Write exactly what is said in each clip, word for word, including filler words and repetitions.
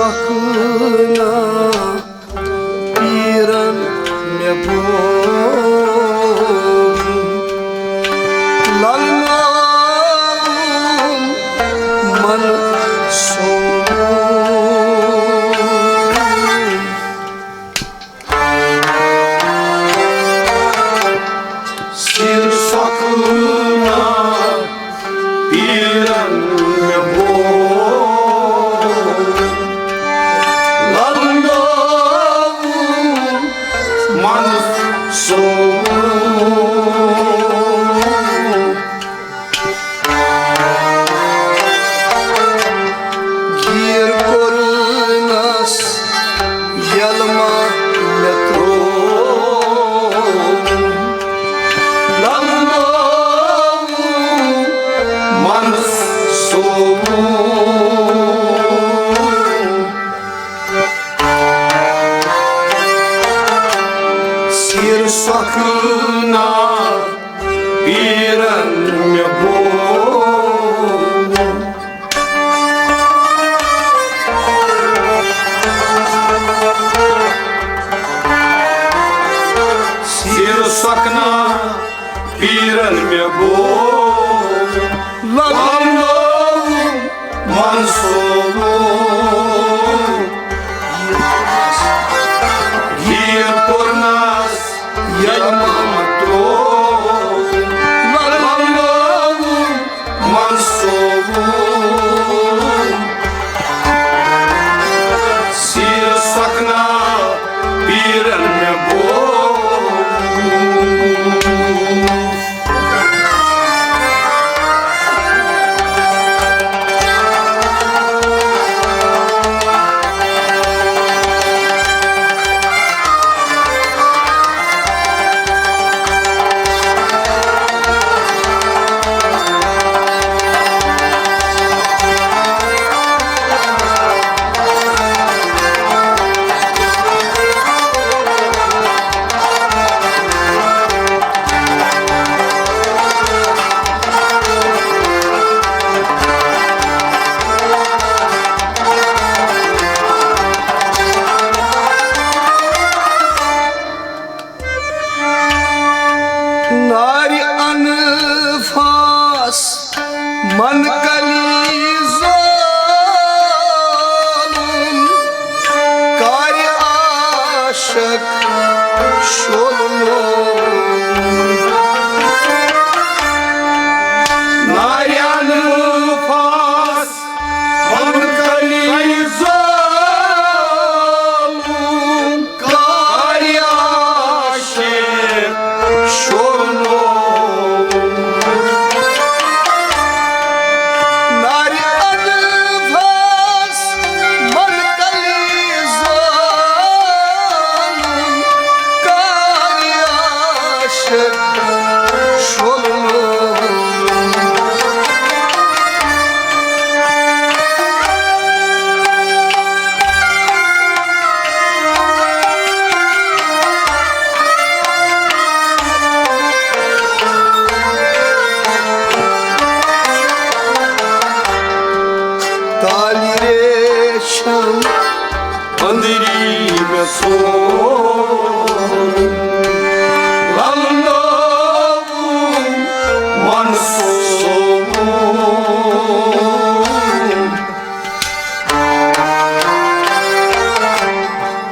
اکھ نا پیرن مےٚ بوزُن، للناوُن منصوٗر۔ سِر سۄکھنا پیرن مےٚ بوزُن، للناوُن منصوٗر۔ گیٖر کوٚرنس یلما مےٚ ترٛوو، للناوُن منصوٗر۔ سِر سۄکھنا پیرن مےٚ بوزُن۔ سِر سۄکھنا پیرن مےٚ بوزُن، للناوُن منصوٗر۔ گیٖر کوٚرنس یلما مےٚ ترٛوو، للناوُن منصوٗر۔ سِر سۄکھنا پیرن مےٚ بوزُن۔ نارِ انفاس من کلی ظالم، کارِ عاشق شولنو۔ نارِ انفاس من کلی ظالم، کارِ عاشق شولنو۔ نارِ انفاس من کلی ظالم، کارِ عاشق شولنو۔ تالہِ ریشم أنٛدری مےٚ سورُے للناوُن منصوٗر۔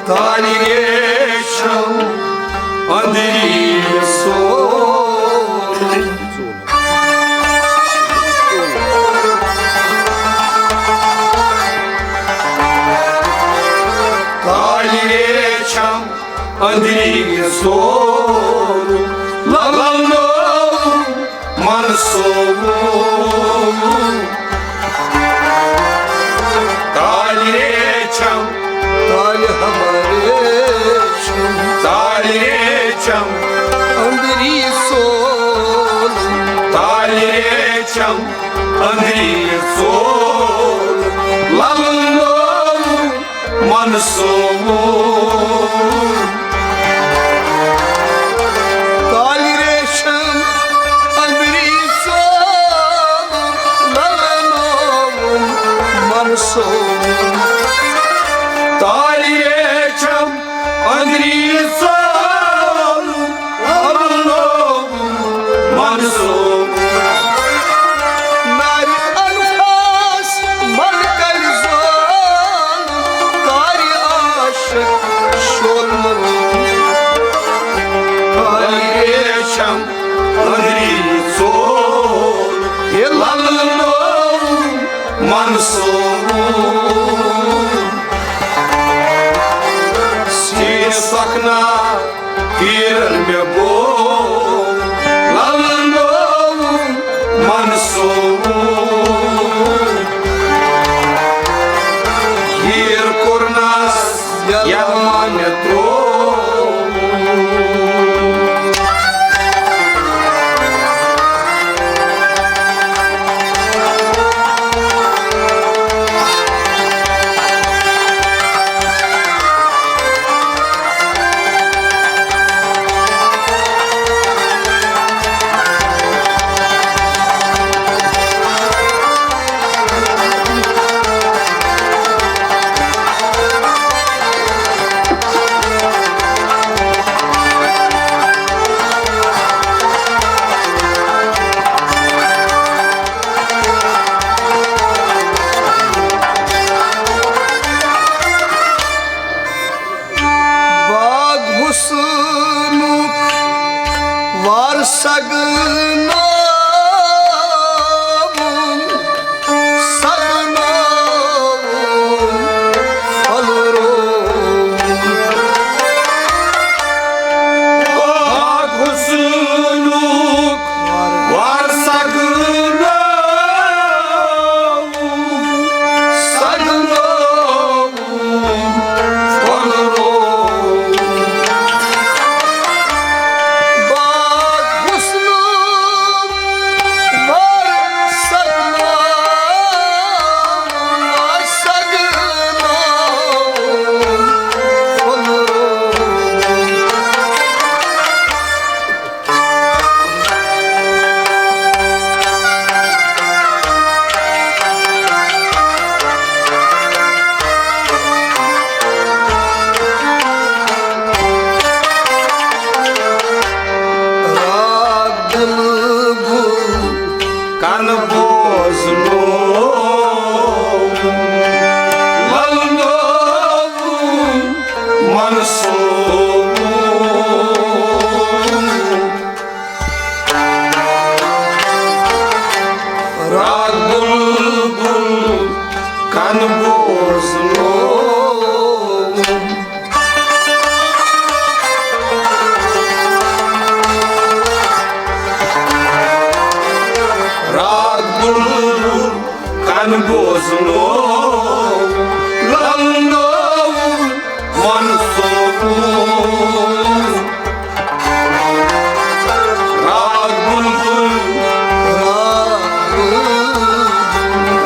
تالہِ ریشم أنٛدری مےٚ سورُے۔ تالہِ ریشم أنٛدری سورُے للناوُن منصوٗر۔ تالہِ ریشم، تالہِ ہمارے چھم، تالہِ ریشم أنٛدری سورُے، تالہِ ریشم أنٛدری سورُے للناوُن منصوٗر۔ تالہِ ریشم أنٛدری سورُے للناوُن منصوٗر۔ نارِ انفاس من کلِ زون، کارِ عاشق شولمُت۔ کارِ ریشم أنٛدری ژوٚل، یہِ للہٕ نوٚو منصوٗر۔ سیٖر سۄکھنا پیرن مےٚ گوٚو للہٕ نوٚو منصوٗر۔ ہیٖر کوٚرنس یلما مےٚ ترٛوو۔ باغ حسنُک وار سگناوُن، سگناوُن، پھۄلرووُن۔ باغ حسنُک وار سگناوُن، سگناوُن۔ کن بوزنو للنو منصوب۔ رات بلبل کن بوزنو۔ رات بلبل کن بوزنو، للنو منصوب۔ رات بلبل،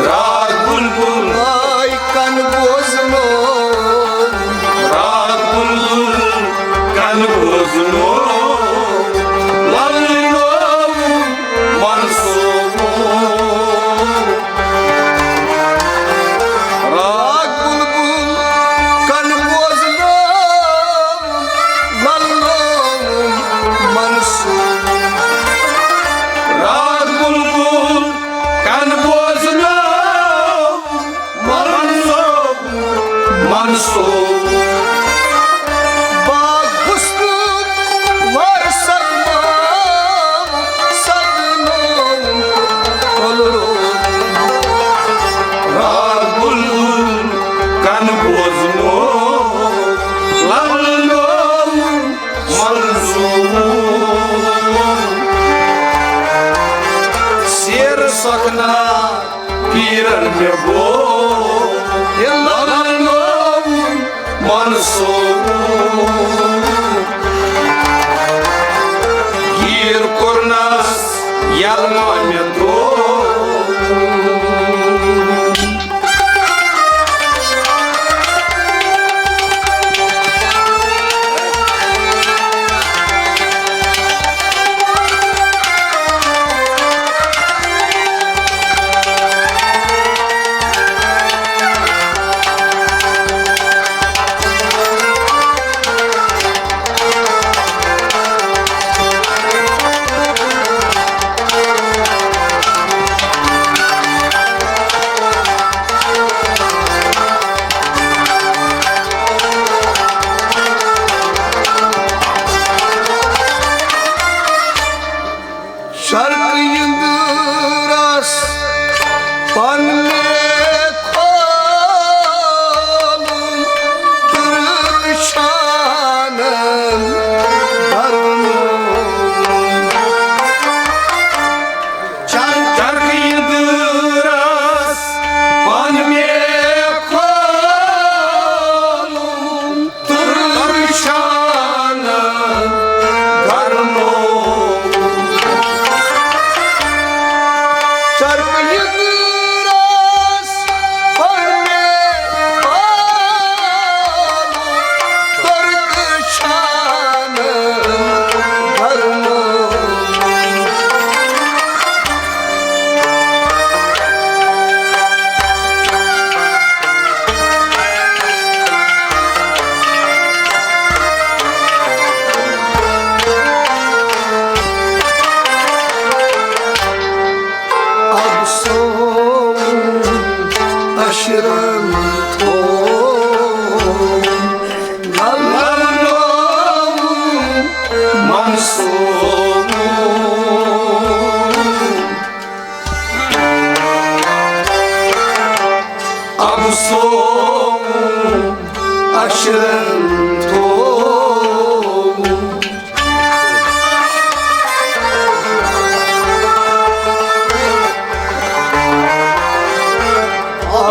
رات بلبل، آے کن بوزنو۔ رات بلبل کن بوزنو، للنو منصوب۔ رات بلبل کن بوزنو، للنو منصوب۔ رات بلبل کن بوزنو، منصوب، منصوب۔ باغ حسنُک وار سگناوُن، سگناوُن، پھۄلرووُن۔ رات بلبل کن بوزنو، للنو منصوب۔ سیر سخنا پیرن مےٚ گوٚو یہِ للنووُن منصوٗب۔ گیٖر کوٚرنس یلما مےٚ ترٛوو۔ پننہِ کھولُن ترٕشانن درنومُت۔ چر-، چرکہٕ یِندرس پننہِ کھولُن ترٕشانن درنومُت۔ چرکہٕ یِندرس پننہِ کھولُن ترٕشانن درنومُت۔ افسوس اشرن تھوٚو للنووُن منصوبُن۔ افسوس اشرن تھوٚو۔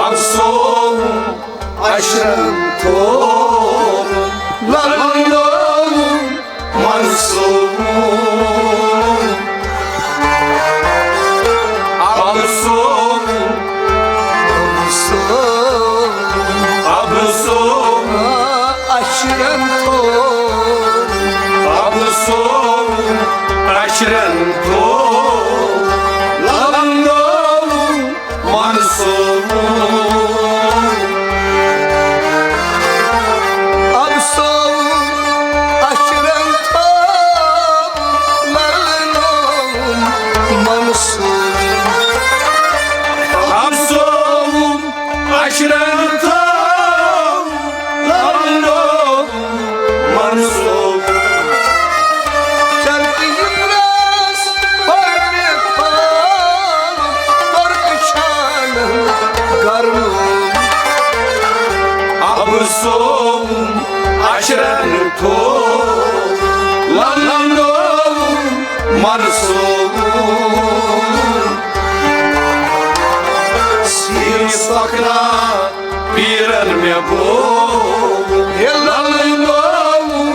افسوس اشرن تھوٚو للنووُن منصوبُن۔ افسوس، افسوس، اشرن تھوٚو۔ افسوس اشرن تھوٚو للنووُن منصوبُن۔ افسوس اشرن تھوٚو للنووُن منصوبُن۔ افسوس اشرن تھوٚو للنووُن منصوبُن۔ چرکہٕ یِندرس پننہِ کھولُن ترٕشانن درنومُت۔ افسوس اشرن تھوٚو للنووُن منصوبُن۔ سیٖنس تۄکھنا پیرن مےٚ گوٚو ہے للنووُن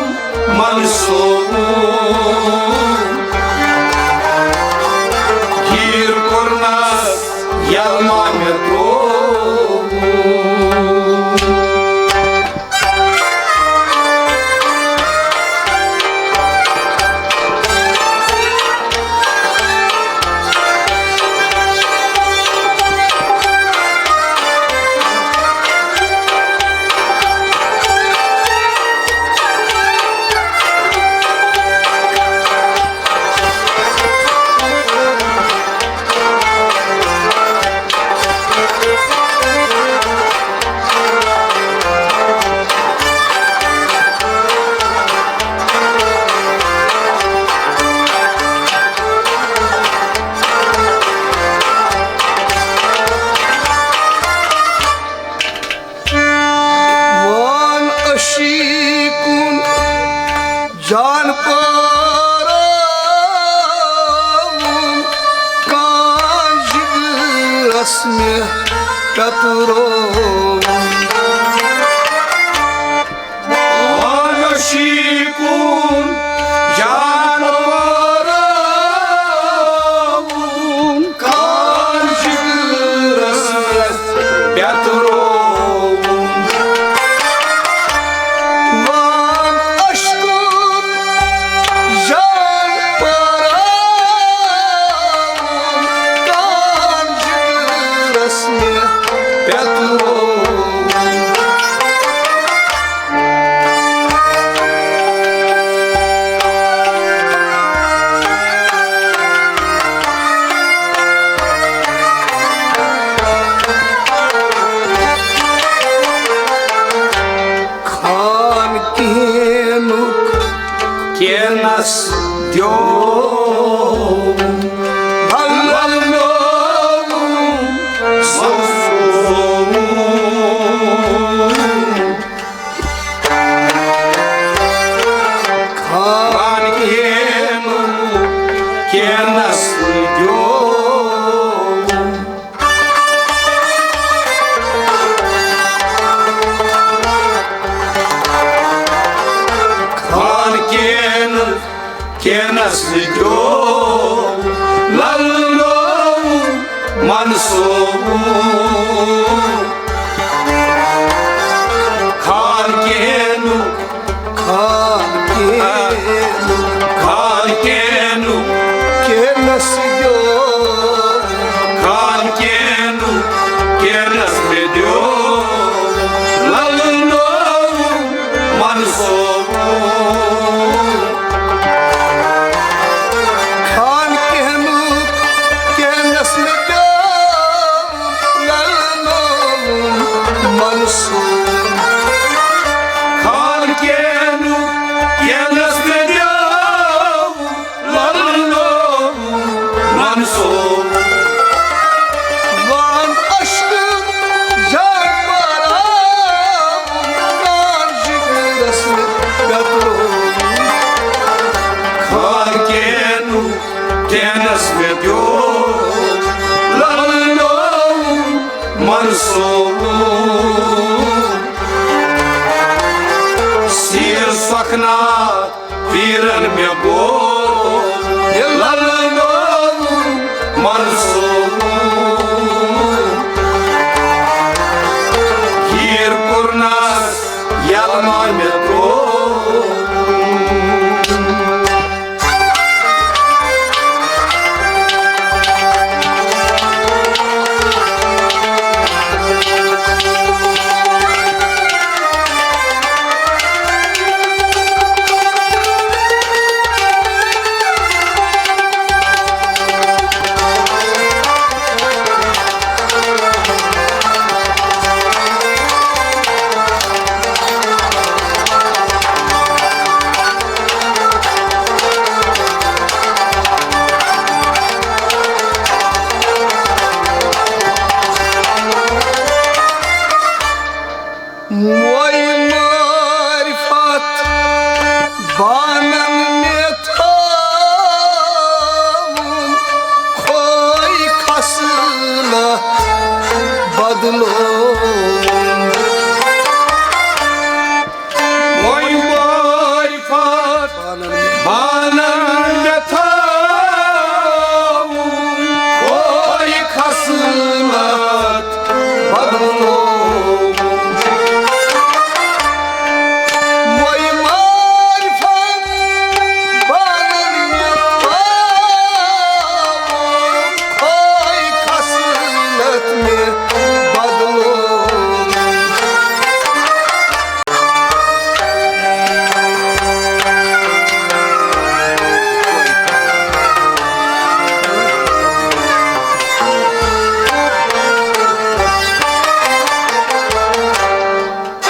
منصوبُن۔ گیٖر کوٚرنس یلما مےٚ ترٛووُن۔ وان عشیقُن جان پٲراوُن، کانٛہہ جگرس مےٚ پٮ۪ترووُن۔ وان عشیقُن جان پٲراوُن، کانٛہہ جگرس مےٚ پٮ۪ترووُن۔ وان عشقُن جان پٲراوُن، کانٛہہ جگرس مےٚ پٮ۪ترووُن۔ خان کینُک کینس دیو بلبل نوم کینس ویدیو للنو منصور۔ خان کینو، خان کینو، خان کینو، کینس ویدیو، خان کینو، کینس ویدیو للنو منصور۔ خان کینو، کینس ویدیو للنو منصور۔ خان کینو، کینس ویدیو للنو منصور۔ وان اشک جان پارا، وان جگرس میں گترو۔ خان کینو، کینس ویدیو للنو منصور۔ سیر سخنا پیرن مےٚ گوٚو للنو منصور۔ ہیٖر کوٚرنس یلما مےٚ ترٛوو۔ وۄنۍ معرفت بانن مےٚ تھاوُن، کھوے خصلت بدلووُن۔ وۄنۍ معرفت بانن مےٚ تھاوُن، کھوے خصلت بدلووُن۔ وۄنۍ معرفت بانن مےٚ تھاوُن، کھوے خصلت مےٚ بدلووُن۔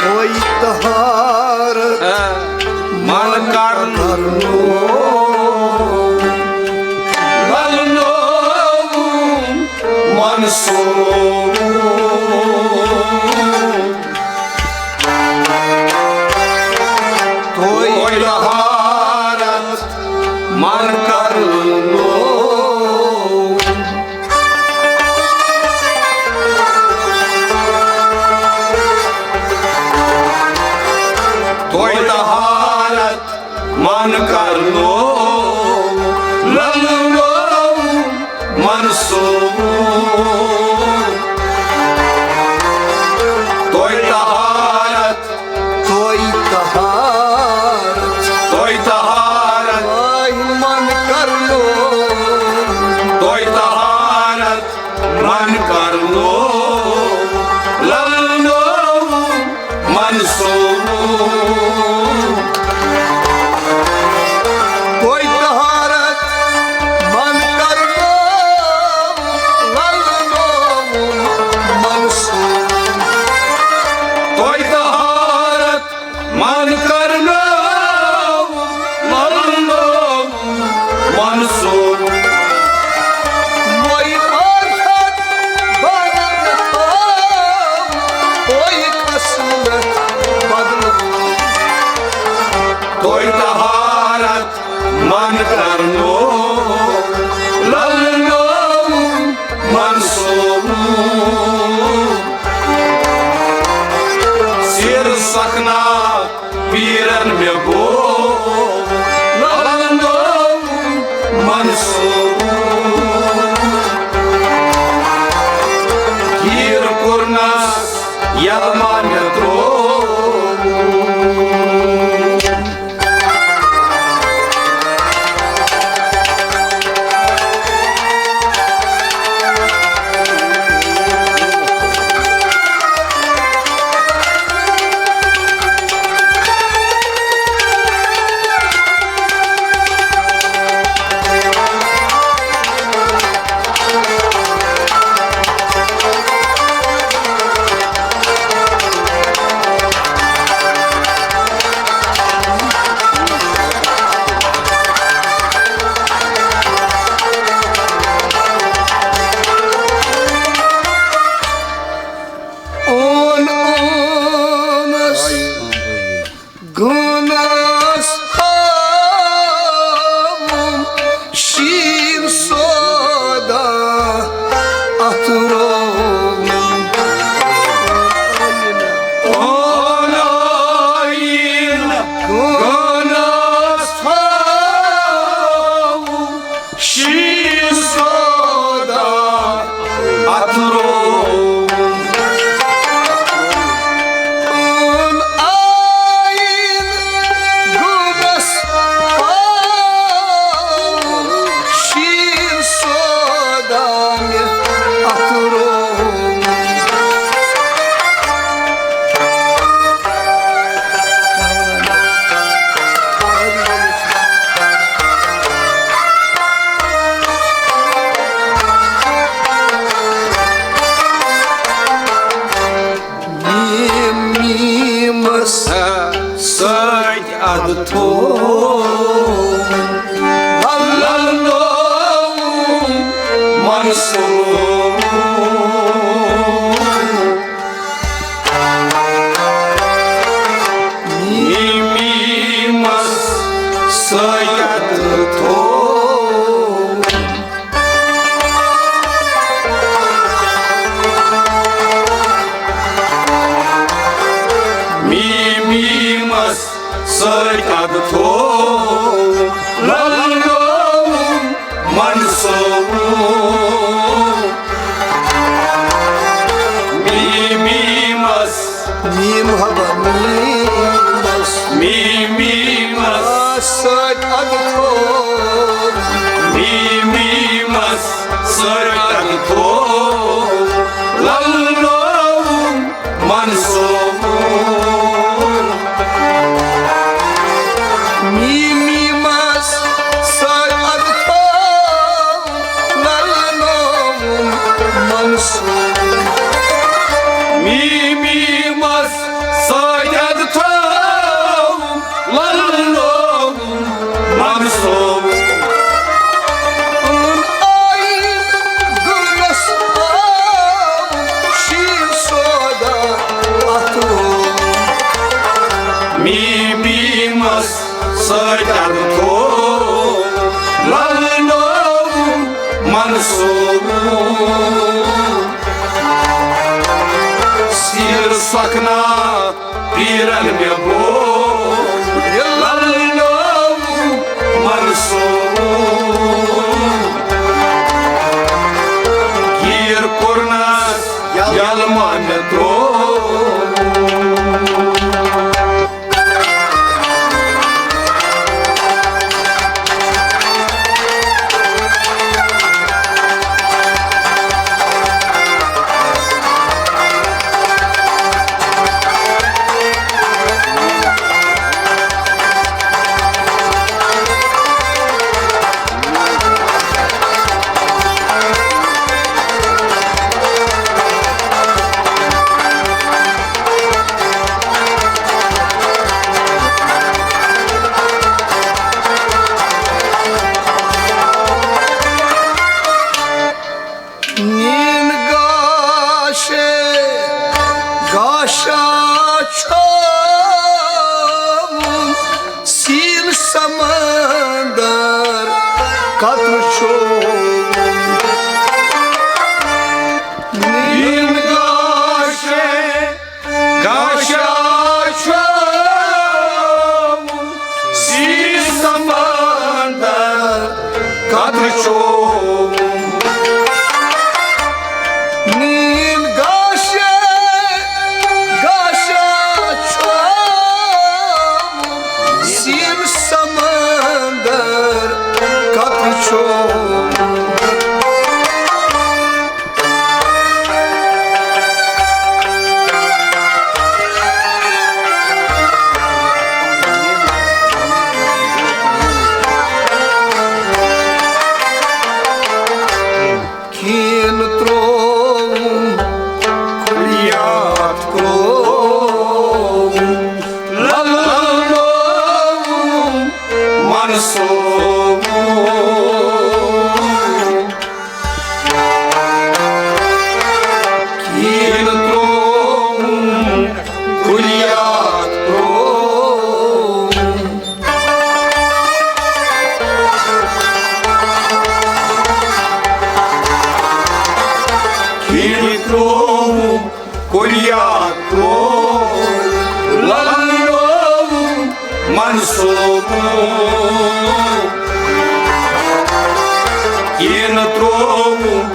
کوئی طہارت من کرنو، للنو منصور۔ توئی طہارت من کرنو۔ توئی طہارت من کرنو، للنو منصور۔ توئی طہارت، توئی طہارت، توئی طہارت، آہ من کرنو، توئی طہارت من کرنو، للنو منصور۔ توئی طہارت من کرنو، للنو منصور۔ توئی طہارت من کرنو، للنو منصور۔ وۄنۍ معرفت بانن مےٚ تھاوُن، کھوے خصلت بدلووُن۔ توئی طہارت من کرنو، للنو منصور۔ سیر سخنا پیرن مےٚ گوٚو، للنو یلما مےٚ ترٛوو۔ اون اونس گُنس ہاوُن شیٖن سودا اتھ رووُن۔ اون آیٖن گُنس ہاوُن شیٖن سودا اتھ رووُن۔ اون آیٖن گُنس ہاوُن شیٖن سودا مےٚ اتھ رووُن۔ میٖم میٖمس سۭتۍ ادٕ تھوٚو للنووُم منصوٗر۔ میٖم میٖمس سۭتۍ ادٕ تھوٚو میٖم میٖمس سۭتۍ ادٕ تھوٚو للنووُم منصوٗر۔ میٖم میٖمس میٖم ہبا میٖمس میٖم میٖمس سۭتۍ ادٕ تھوٚو میٖم میٖمس سۭتۍ ادٕ تھوٚو للنووُم منصوٗر۔ میٖم میٖمس سۭتۍ ادٕ تھوٚو للنووُم منصوٗر۔ میٖم میٖمس سۭتۍ ادٕ تھوٚو للنووُم منصوٗر۔ اون آیٖن گُنس ہاوُن شیٖن سودا اتھ رووُن۔ میٖم میٖمس سۭتۍ ادٕ تھوٚو للنووُم منصوٗر۔ سیٖر سۄکھنا پیٖرن مےٚ بوو للنووُم منصوٗر۔ گیٖر کوٚرنس یلما مےٚ ترٛوو۔ نیٖن گاشے گاشا چھوٚوُن سیٖن سمندر قطرٕ چھوٚوُن۔ نیٖن گاشے گاشا چھوٚوُن سیٖن سمندر قطرٕ چھوٚوُن۔ نیٖن گاشے کِنہٕ ترٛووُم کُلیات ترٛووُم۔ کِنہٕ ترٛووُم کُلیات ترٛووُم، للنووُم منصوبُم۔ کِنہٕ ترٛووُم،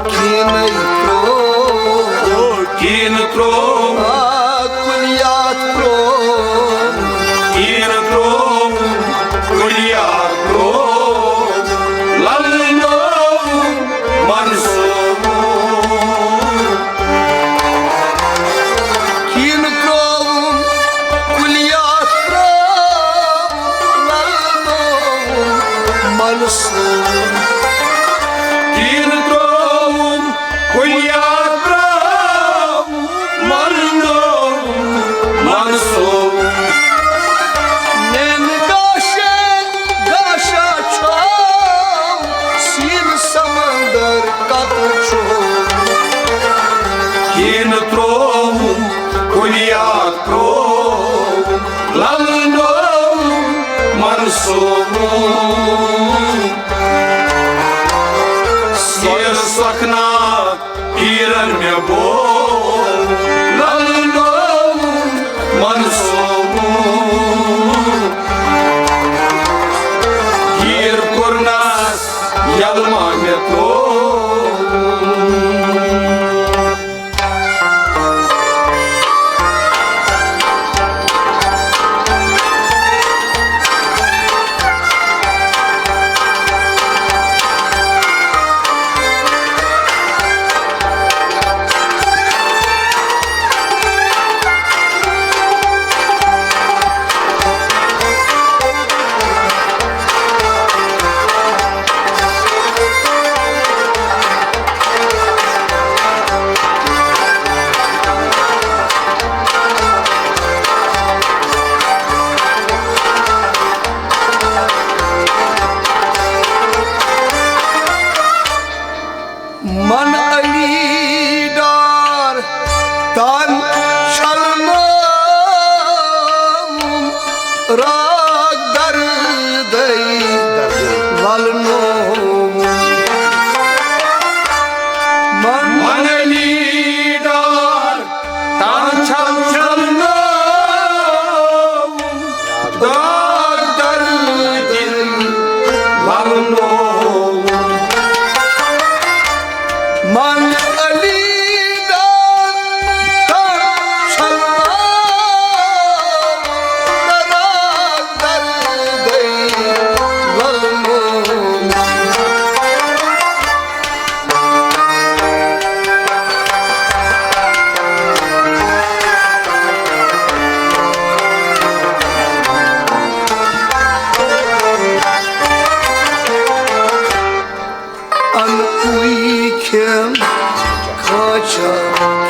کِنَے ترٛووُم، کِنہٕ ترٛووُم، آ، کُلیات ترٛووُم۔ کِنہٕ ترٛووُم، کُلیات ترٛووُم، للنووُم منصوبُم۔ کِنہٕ ترٛووُم، کُلیات ترٛووُم، للنووُم منصوبُم۔ کِنہٕ ترٛووُم، کُلیات ترٛووُم، للنووُم منصوبُم۔ نین گاشے گاشا چھو، سین سمندر کتھ چھو۔ کِنہٕ ترٛووُم، کُلیات ترٛووُم، للنووُم منصوبُم۔ سیر سخنا پیرن مےٚ بوو، للنووُم منصوبُم۔ گیٖر کوٚرنس یلما مےٚ ترٛوو۔ من علی ڈار تن چھلنوم، راگ دردے ولنوم۔ من من علی ڈار تن چھل چھلنوم، داغ دردن ولنوم۔ من علی دار تن چھلنوم، دراز دردے ولنوم۔ ان پوی کھٮ۪ن کھاچا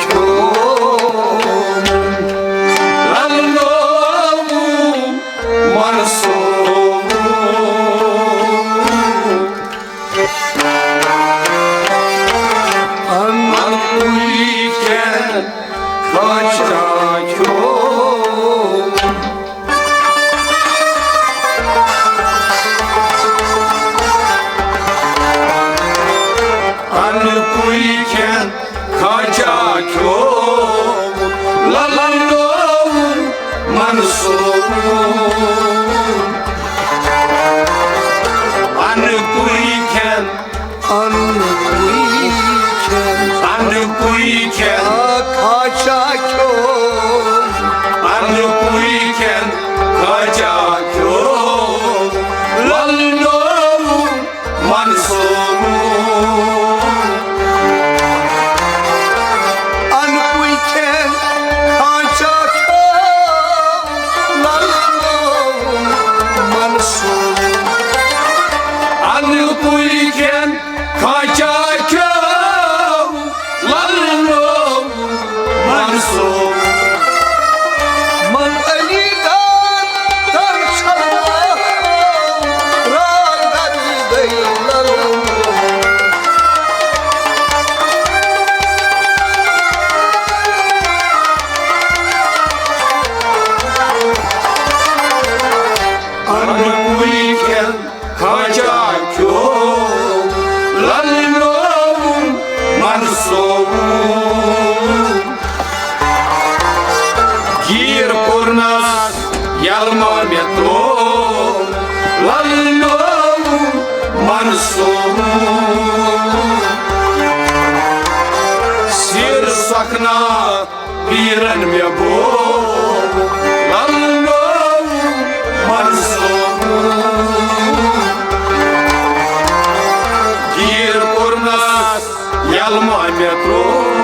کھیوٚم۔ للنووُم منصوبُم۔ ان پوی کھٮ۪ن کھاچا کھیوٚم۔ ان پوی کھٮ۪ن کھاچا کھیوٚم، للنووُم منصوبُم۔ ان پوی کھٮ۪ن، ان پوی کھٮ۪ن، ان پوی کھٮ۪ن کھاچا کھیوٚم۔ ان پوی کھٮ۪ن کھاچا کھیوٚم، للنووُم منصوبُم۔ ان پوی کھٮ۪ن کھاچا کھیوٚم، لل یلما مےٚ ترٛوو للو منصور۔ سیر سخنا پیرن مےٚ بوو للو منصور۔ گیر کوٚرنس یلما مےٚ ترٛوو